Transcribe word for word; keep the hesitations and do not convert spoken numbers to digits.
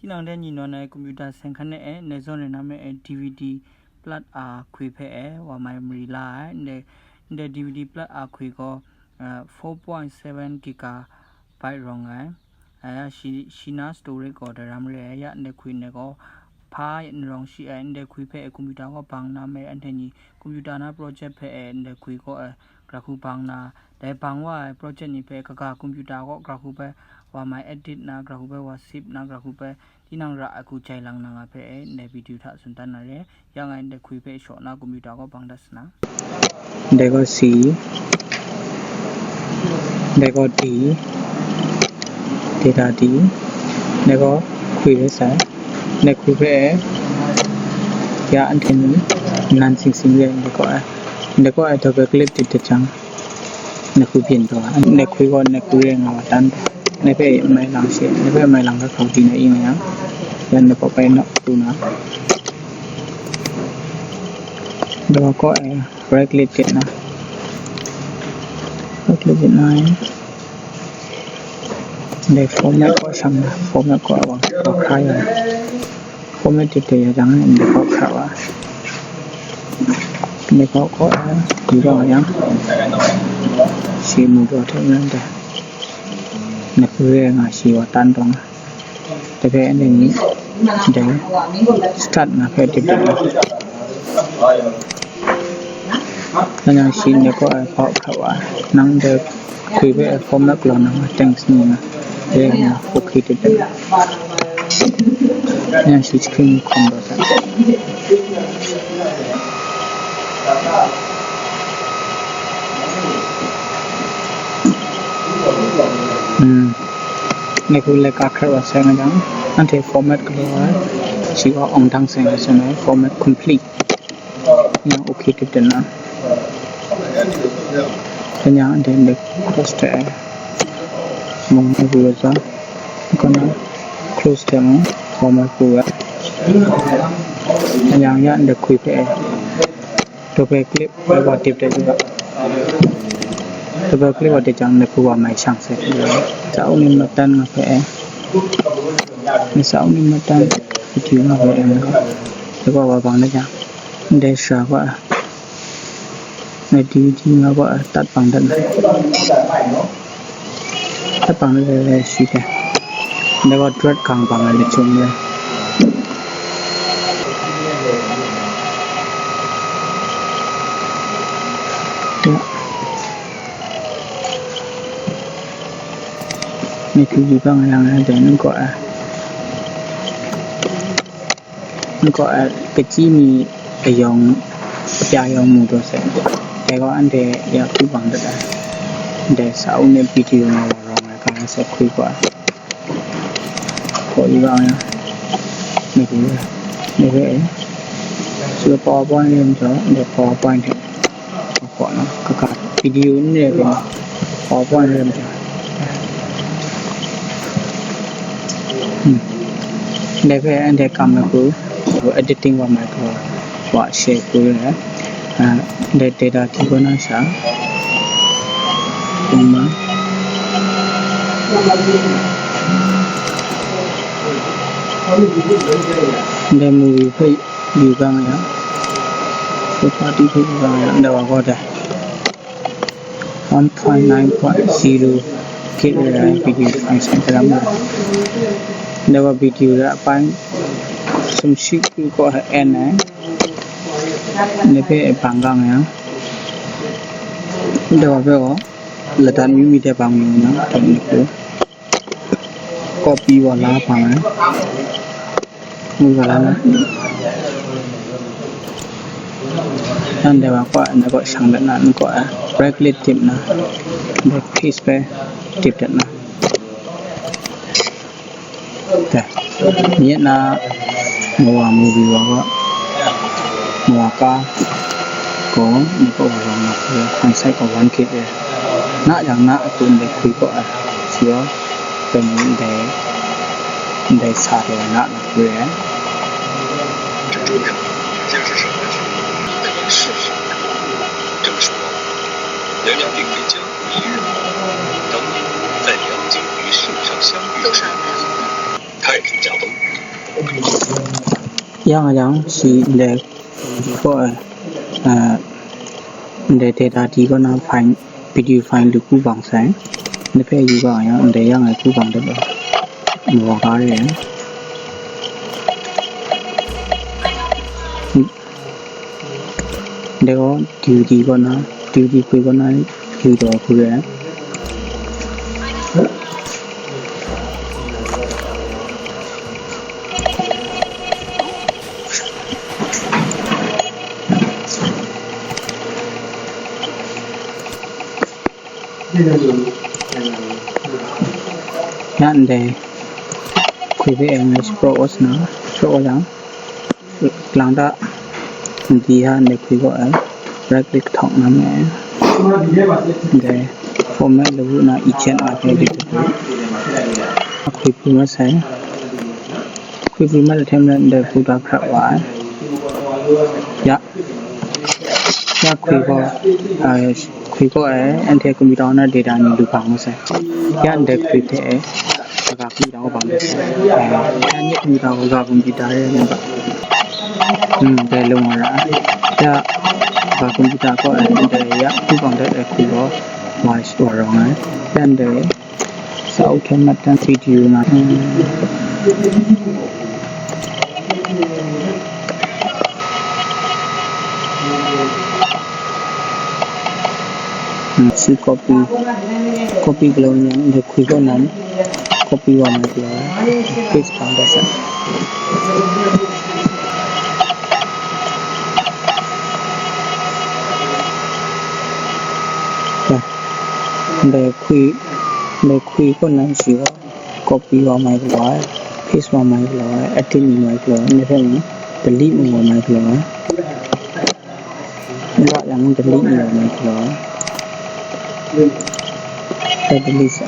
Tinang dai ni nawn ai computer seng hkan e, ndai zawn e na me e D V D plat a hkwi hpe e, wa mai mari la ai, ndai, ndai D V D plat a hkwi gaw, uh, four point seven gigabyte rawng ai. Aya shi, shi na storage gaw daram re ai, ya ndai hkwi ndai gaw hpa n rawng shi ai, ndai hkwi hpe e computer gaw bang na me, anhte ni computer na project hpe e ndai hkwi gaw e, grahku bang na, dai bang wa ai project ni hpe kaga computer gaw grahku hpe wa mai edit na, grahku hpe wa sip na, grahku hpe tinang ra ai hku jai lang na nga hpe e, ndai video hta tsun dan na re. Ya ngai ndai hkwi hpe shaw na computer gaw bang dat sana. Ndai gaw C, ndai gaw D, data D, ndai gaw hkwi re sai. Ndai hkwi hpe e, ya anhte ni nan sing sing re, ndai gaw e, ndai gaw e double click dip dip jang. Ndai hkwi byin taw, ndai hkwi gaw ndai hkwi re nga wa tan taw. Ndai hpe mai lang she, ndai hpe mai lang ga hkau di na i nga yang, yan ndai kaw pai na tu na. Ndai wa kaw e right click dip na. Right click dip na e. Ndai format kaw shang na, format kaw awang kaw hkra ya. Format dip dip ya jang, ndai kaw hkra wa. Ndai kaw kaw, eh, yu rawng yang, shi mu daw hte maren dai. Ndai hku re nga shi wa tan taw nga. Dai hpe anhte ni, dai, start nga hpe dip dip nga. Nang yang shi ndai kaw ai hkaw hkra wa. Nang dai hkwi hpe format galaw na nga, thanks ni nga, re nga, okay dip dip. Nang yang shi screen hkum daw sai. Hmm. Ndai hku laika hkrat wa sai nga jang, anhte format galaw ai, shi gaw awng dang sai nga sai, format complete. Yang okay dip dip na. Then yang anhte ndai cross hte mung ai ru ai zawn, kona close hte mung format pru ai. Then yang ya ndai hkwi hpe double click ai wa dip dip yu ga. Double click wa dip jang ndai hku wa mai shang sai. Sa u ni matan nga hpe e. Ni sa u ni matan video nga hpe e. Dai wa wa bang na jang. Ndai sha wa. Ngai D V D nga gaw, eh, tat bang dat na. Tat bang dat ai shi dai. Ndai gaw drat gang bang ai lachyum re. Ya. Ni hku yu bang yang ai dai, n kaw ai. N kaw ai, kachyi mi ayawng, ya yawng mu daw sai. Dai gaw anhte ya hku bang dat ai. Ndai sa u ni video nga wa rawng ai, ka na sai hkwi gaw ai. Kaw yu bang yang. Ni hku, ni hku e. Su PowerPoint rim jaw, ndai PowerPoint hte. Kaw na, kaka video n re pyi na, PowerPoint re majaw. Hmm. Ndai hpe anhte kam ai hku, editing wa mai hku, wa share hku re ai. Ah, ndai data hti kaw na sha. Comma. Ndai movie hpe yu ga nga yang, property hpe yu ga nga yang, ndai wa gaw dai. One point nine point zero gig re ai video file share daram ai. Ndai wa video re apai sumshi kru kaw hte en ai. Ndai hpe bang ga nga yang, ndai wa hpe gaw ladan mi mi de bang mi na, dai ni hku copy wa la bang ai. Ngu ga la na. Nan dai wa kaw, ndai kaw shang dat na, n kaw ai, right click dip na, ndai paste hpe dip dat na. Dai, myit na, ngu wa movie wa gaw, ngu wa ka, gaw, ndai kaw wa rawng na, file size gaw one gig e. Na yang na a kun ndai hkui kaw ai, shi gaw, Dai ni ndai, ndai sa taw na na hkru ai. 这个是什么？这么说，娘娘并非江湖艺人，当年在梁京鱼市上相遇时，太平驾崩， Yang yang shi ndai ko, eh, ndai data di ko na file, video file lu ku bang sai. Ndai pe yu ga yang ndai yang ai ku bang de ba. Mo ga re. Ndai ko D V D ko na, D V D kwi ko na, yu do ku re. Ya ndai kwi be ai ngai spro os na, spro os yang, lang da, di ha ndai kwi ko ai, right click thok na me, ndai format lagu na, i chen a ke di tu, kwi pwi ma sai, kwi pwi ma da them na, ndai pu da kra wa ai, ya. Ya kwi ko, ah, kwi ko ai, anhte computer na data ni lu bang masai. Ya ndai kwi hte, kaga computer ko bang de sai. Ah, ya ni computer ko ga computer re ni ba. Hmm, dai lung wa ra. Ya, ga computer ko ai, ndai ya, ku bang de ai kwi ko, wa shi wa rong ai. Ya ndai, Sa u hten mat dan video na. Hmm, si copy. Copy galaw yang, ndai kwi ko nan. Copy wa mai galaw. Paste bang da sa. Ya. Ndai kwi, ndai kwi ko nan shi wa. Copy wa mai galaw ai, paste wa mai galaw ai, edit ni mai galaw ai, ndai hpe mung delete ni wa mai galaw ai. N ga yang delete ni wa mai galaw ai. Dai delete sa.